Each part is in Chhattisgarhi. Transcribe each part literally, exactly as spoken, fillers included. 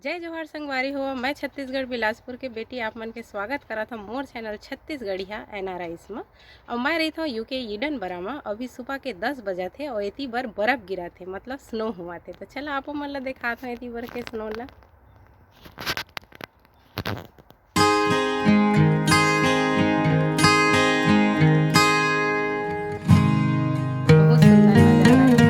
जय जोहार संगवारी हो, मैं छत्तीसगढ़ बिलासपुर के बेटी आप मन के स्वागत करत हव मोर चैनल छत्तीसगढ़िया एनआरआईज म। अउ मैं रहित हव यूके ईडनबरा म। अभी सुबह के दस बजत हे अउ एती बर बरफ गिरत हे, मतलब स्नो होवत हे। तो चला आपो मन ला देखात हव एती बर के स्नो ला। बहुत सुंदर नजारा है।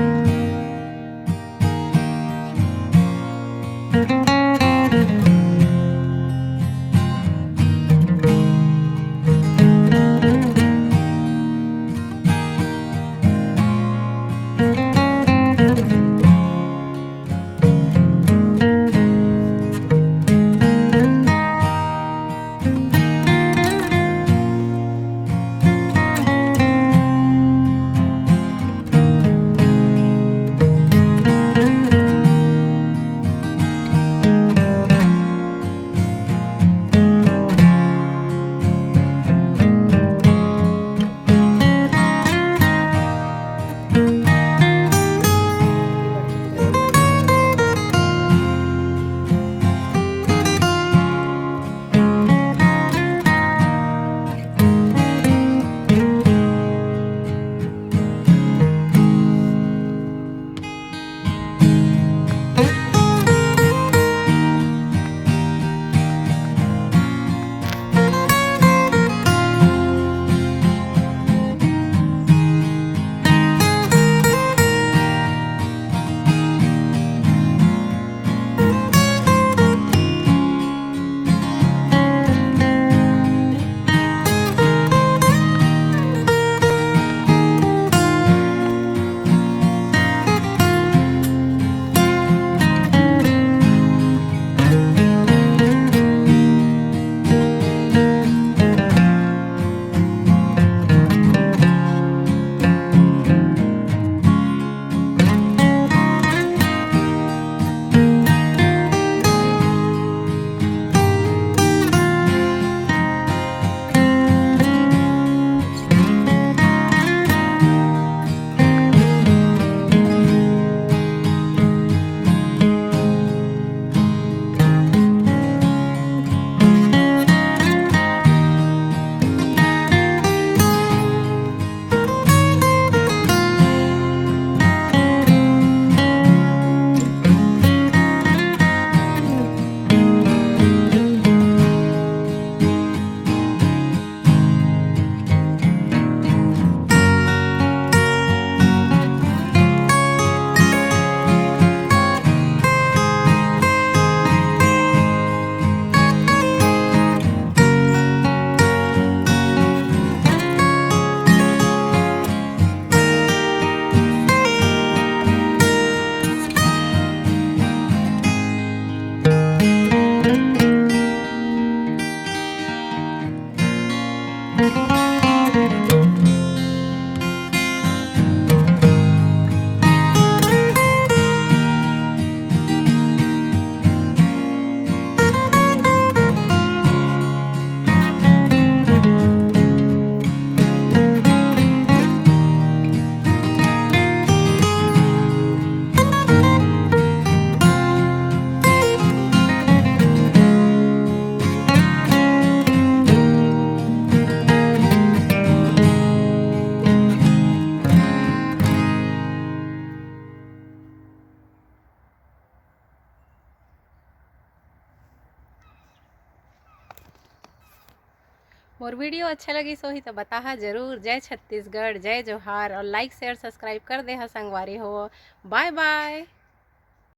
मोर वीडियो अच्छा लगिस होही त बताहा जरूर। जय छत्तीसगढ़, जय जोहार, और like, share, subscribe कर देहा संगवारी हो। बाय बाय।